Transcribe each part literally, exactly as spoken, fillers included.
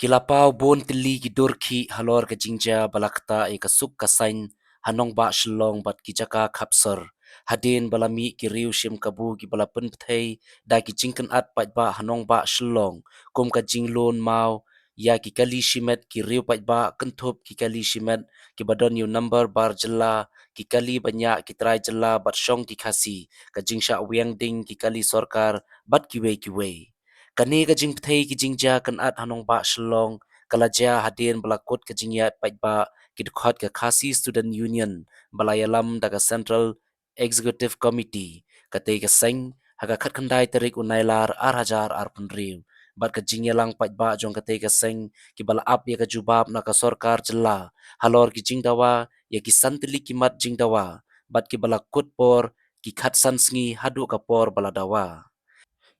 Ki la paw bun tylli ki dur khih halor ka jingjia ba la ktah ïa ka suk ka saiñ ha nongbah Shillong bad ki jaka khapsor, hadien ba la mih ki riew shim kabu kiba la pynbthei da ki jingkynad paidbah ha nongbah Shillong, kum ka jinglun maw ïa ki kali shimet ki riew paidbah, kynthup ki kali shimet kiba don ïa u number bar jylla, ki kali bniah ki trai jylla bad shong ki Khasi, ka jingshah wiang ding ki kali sorkar bad kiwei kiwei. Kane ka jingbthei ki jingjia kynad ha nongbah Shillong ka la jia hadien ba la kut ka jingïaid paidbah ki dkhot ka Khasi Student Union ba la ïalam da ka Central Executive Committee, katei ka seng, ha ka khatkhyndai tarik u Nailar ar hajar arphew hynriew. Bad ka jingïalang paidbah jong katei ka seng kiba la ap ïa ka jubab na ka sorkar jylla halor ki jingdawa ïa ki san tylli ki mat jingdawa, bad kiba la kut por ki khatsan sngi haduh ka por ba la dawa.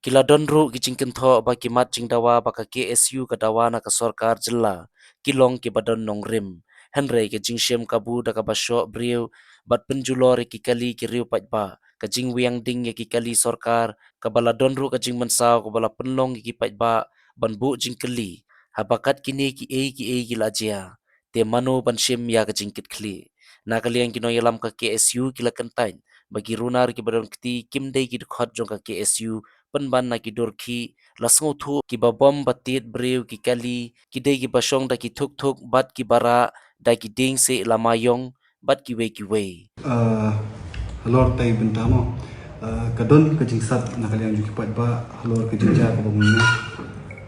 Ki la don ruh ki jingkynthoh ba ki mat jingdawa ba ka K S U ka dawa na ka sorkar jylla ki long kiba don nongrim. Hynrei ka jingshim kabu da kaba shoh briew bad pynjulor ïa ki kali ki riew paidbah, ka jingwiang ding ïa ki kali sorkar, kaba la don ruh ka jingmynsaw kaba la pynlong ïa ki paidbah ban buh jingkylli, haba kat kine kiei kiei ki la jia, te mano ban shim ïa ka jingkitkhlieh? Na ka liang ki nongïalam ka K S U ki la kyntait ba ki runar kiba don kti kim dei ki dkhot jong ka K S U, pynban na ki dur khih, la sngewthuh kiba bom ba tied briew ki kali, ki dei kiba shong da ki thuk thuk bad kiba rah da ki dieng seh lama ïong bad kiwei kiwei. Ah, halor tai bynta mo. Ah, ka don ka jingsat na ka liang jong ki paidbah halor ka jingjia kaba mynne.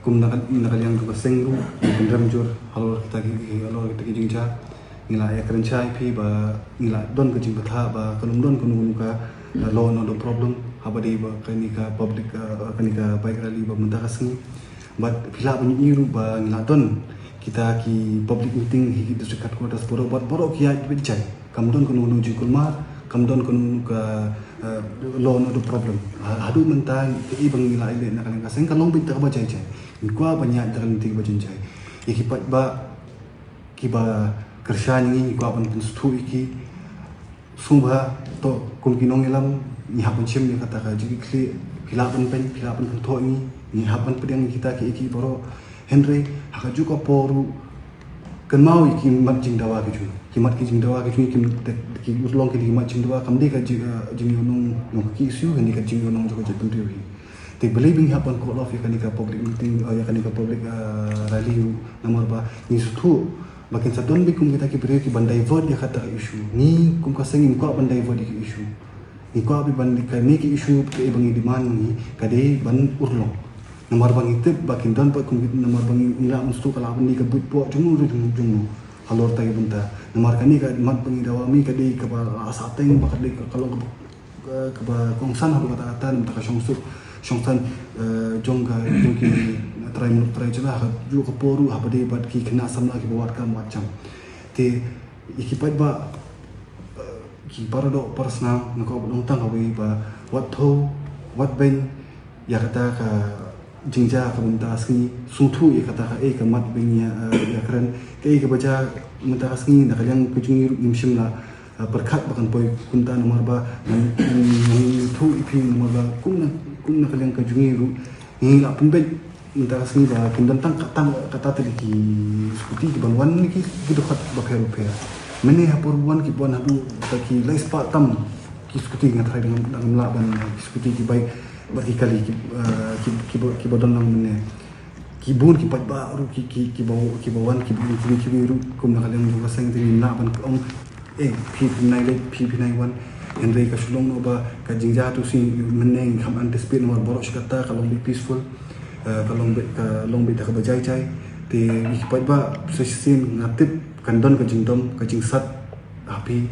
Kum na ka, na ka liang jong ka seng ruh, ngi pynrem jur halor kita ki, halor kita ki jingjia. Ngi la ïakren shai phi ba ngi la don ka jingbthah ba kan ym don kano kano ka, ah, law and order problem haba dei ba kane ka public, ah, kane ka bike rally ba mynta ka sngi. Bad phi lah ban ïohi ruh ba ngi la don kita ki public meeting ha ki district headquarters baroh, bad baroh ki ïaid beit jai. Kam don kano kano jingkulmar, kam don kano kano ka, eh, law and order problem. Ha, haduh mynta kaei ba ngi la ïaleh na ka liang ka seng ka long beit da kaba jai jai. Ngi kwah ban ïaid da ka lynti kaba jai jai. Ïa ki paidbah kiba kyrshan ïa ngi, ngi kwah ban pynsngewthuh ïa ki. Sngewbha to kum ki nongïalam ngi hap ban shim ïa kata ka jingkitkhlieh, phi lah ban beiñ, phi lah ban kynthoh ïa ngi, ngi hap ban pdiang ïa kita kiei kiei baroh. Hynrei ha kajuh ka por ruh kynmaw ïa ki mat jingdawa ki jong ngi, ki mat ki jingdawa ki jong ngi, ki, ki urlong ki, ki mat jingdawa kam dei ka jing, eh, jingïohnong jong ka K S U, hynrei ka jingïohnong jong ka jaitbynriew hi. Te balei ba ngi hap ban call off ïa kane ka public meeting, eh, ïa kane ka public, eh, rally ruh, namar ba ngi sngewthuh ba kin sa don beit kum kita ki briew ki ban divert ïa kata ka issue. Ngi kum ka seng ngim kwah ban divert ïa ka issue. Ngi kwah beit ban, kane ka issue kaei ba ngi demand ngi ka dei ban urlong. Namar ba ngi tip ba kin don pat kum kita, namar ba ngi, ngi lah mynsngew ka lah ban dei ka buit poh jong ngi ruh jong, jong ngi halor tai bynta. Namar kane ka mat ba ngi dawa mih ka dei kaba la sah teng, ba ka dei ka, ka long kaba eh, kaba kongsan haduh katta katta, na bynta ka shongsuk shongsan, eh, jong ka, jong ki trai muluk trai jylla, ha kajuh ka por ruh haba dei bad ki khynnah samla kiba wad kam wad jam. Te ïa ki paidbah, eh, ki para doh para snam, nga kwah ban ong tang kawei ba wat thew, wat beiñ ïa kata ka jingjia ka mynta ka sngi, sngewthuh ïa kata kaei ka mat ba ngi ïa, eh, ïakren, kaei kaba jia mynta ka sngi na ka liang ka jong ngi ruh ngim shym la, eh, pyrkhat ba kan poi kumta, namar ba ngan, ngan, ngan ïathuh ïa phi namar ba kum na, kum na ka liang ka jong ngi ruh ngi la pynbeit mynta ka sngi ba kin don tang ka, tang kata tylli ki scooty kiban wan na ki, ki dkhot bapher bapher. Mynne ha por wan kiban haduh da ki lai spah tam ki scooty, nga tharai da ngam, da ngam lah ban, eh, ki scooty, ki bike bad ki kali ki, eh, ki, kiba, kiba don lang mynne. Ki bun ki paidbah ruh ki, ki, kiba, kiba wan, kiba wan, kiba, kiba ruh kum na ka liang jong ka seng te ngim lah ban ong, eh, phi phin nai leit, phi phin nai wan. Hynrei ka shu long noh ba ka jingjia tu shisien mynne ngim anticipate namar baroh shi katta ka long beit peaceful, eh, ka long beit, ka long beit da kaba jai jai. Te ïa ki paidbah sa shisien nga tip kan don ka jingdom, ka jingsat ha phi.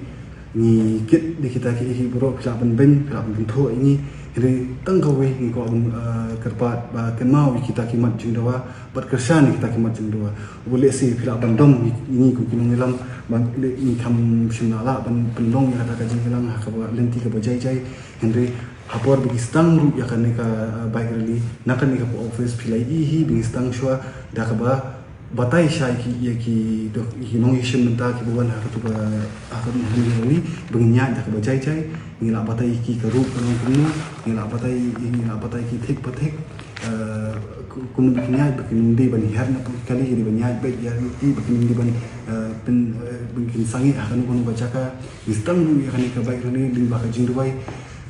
Ngi kit da kita kiei kiei baroh, phi lah ban beiñ, phi lah ban kynthoh ïa ngi. Hynrei tang kawei ngi kwah ban, eh, kyrpad ba kynmaw ïa kita ki mat jingdawa bad kyrshan ïa kita ki mat jingdawa. Uba lehse phi lah ban dom ïa ngi kum ki nongïalam ba leh ngi kham shym la lah ban pynlong ïa kata ka jingïalang ha kaba lynti kaba jai jai. Hynrei ha por ba ngi sdang ruh ïa kane ka, eh, bike rally na kane ka office, phi la ïohi hi ba ngi sdang shuwa da kaba Batai sha ïa ki, ïa ki doh, ïa ki nongïashim bynta kiba wan ha katu ka, ha katu ka rally, ba ngin ïaid da kaba jai jai. Ngi lah batai ïa ki ka ruh ka long kumno, ngi lah batai, ngi lah batai ïa ki thik pa thik. Eh, ku-, kumno ba kin ïaid, ba kin ym dei ban hiar na pdeng ki kali, ki dei ban ïaid beit ïa ki, ba kin ym dei ban, eh, pyn, eh, ba kin sangeh ha kano kano ka jaka. Ngi sdang ruh ïa kane ka bike rally lyngba ka jingduwai.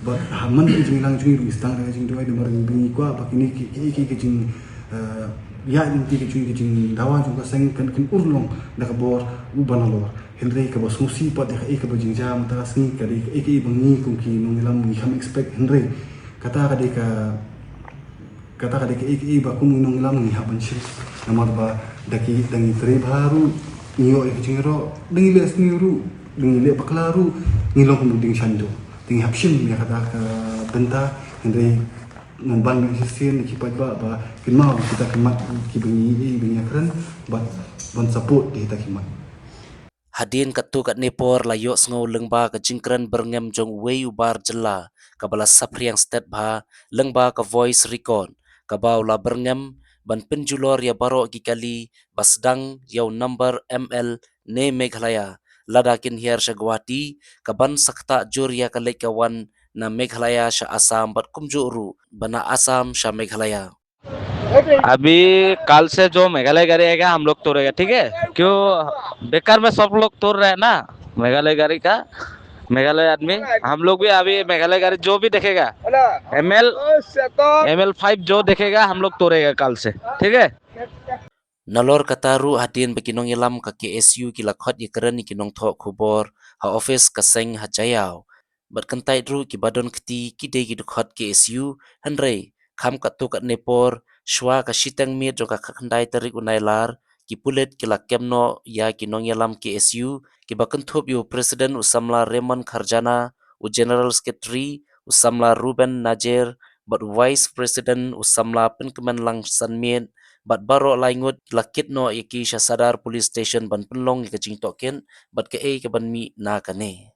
Bad ha man ka jingïalang jong ngi ruh ngi sdang da ka jingduwai, namar ngi kwah ba kine ki, ki, ki, ki jing, eh, ïaid lynti ki jong ngi, ki jingdawa jong ka seng kan, kan urlong da ka bor uba nalor. Hynrei kaba sngewsih pat ïa kaei kaba jingjia mynta ka sngi ka dei kaei kaei ba ngi kum ki nongïalam ngi kham expect, hynrei kata ka dei ka, kata ka dei kaei kaei ba kum ngi nongïalam ngi hap ban shim. Namar ba da ki, da ngi trei bha ruh, ngi ïoh ïa ka jingïaroh, da ngi leh sniew ruh, da ngi leh bakla ruh, ngi long kum u dieng shaiñdur. Te ngi hap shim ïa kata ka bynta, hynrei ngan ban ïa ka shisien ïa ki paidbah ba kin mad kita ki mat kiba ngi, ba ngi ïakren, ban, ban support ïa kita ki mat. Hadien katto katne por la ïohsngew lyngba ka jingkren byrngem jong uwei u bar jylla kaba la saphriang stet bha lyngba ka voice record, kaba u la byrngem ban pynjulor ïa baroh ki kali ba sdang ïa u number M L ne Meghalaya, lada kin hiar sha Guwahati, kaban sa ktah jur ïa ka leit ka wan na Meghalaya sha Assam bad kumjuh ruh ba na Assam sha Meghalaya. अभी कल से जो मेघालय गाड़ी आएगा, हम लोग तोड़ेगा, ठीक है? क्यों बेकार में सब लोग तोड़ रहे हैं ना मेघालय गाड़ी का, मेघालय आदमी। हम लोग भी अभी मेघालय गाड़ी जो भी देखेगा, M L, M L five जो देखेगा, हम लोग तोड़ेगा कल से, ठीक है? Nalor kata ruh, hadien ba ki nongïalam ka K S U ki la khot ïakren ïa ki nongthoh khubor ha office ka seng ha Jaiaw, bad kyntait ruh kiba don kti ki dei ki dkhot K S U, hynrei kham katto katne por, shwa ka shiteng miet jong ka khatkhyndai tarik u Nailar, ki pulit ki la kem noh ïa ki nongïalam K S U kiba kynthup ïa u President u samla Raymond Kharjana, u General Secretary u samla Ruben Najer, bad u Vice President u samla Pynkmenlang Sanmiet, bad baroh lai ngut la kit noh ïa ki sha Sadar Police Station ban pynlong ïa ka jingtohkit bad kaei kaban mih na kane.